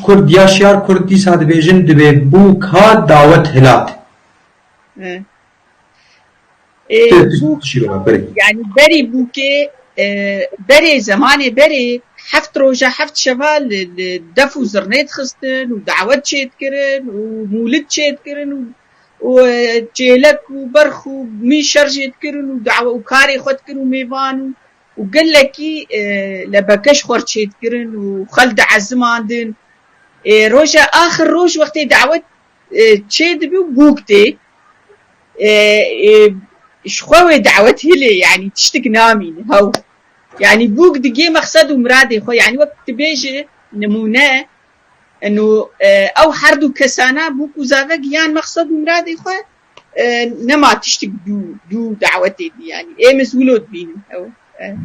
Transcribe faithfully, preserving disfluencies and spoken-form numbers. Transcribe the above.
Kurd ya şiyar Kurd dîsa dibêjin dibê bûk hat dawet hilat. Ê, bûk, yani berî bûkê, e, berê, zemanê berê heft roja heft şeva li, li def û zirnê dixistin û dawet çêdikirin û mûlid çêdikirin û, û, e, çêlek û berx û mî şer jê dikirin û dawe û karê xwe dikirin û mêvan û, û gelekî, e, lebeke ji xwe çêdikirin û xel diezimandin. E, roja axir roj wextê dawet, e, çêdibe û bûk tê. E, e, ji xwe wê dawet hilê, yani tiştik namîne, hew. Yani bûk digê mexsed û miradê xwe, yani wek dibêje nimûne, eno, e, ew her du kesana bûk û zave giyan mexsed û miradê xwe, e, nema tiştik du, du dawetê dî, yani ê min wilo dibînim, ew, e.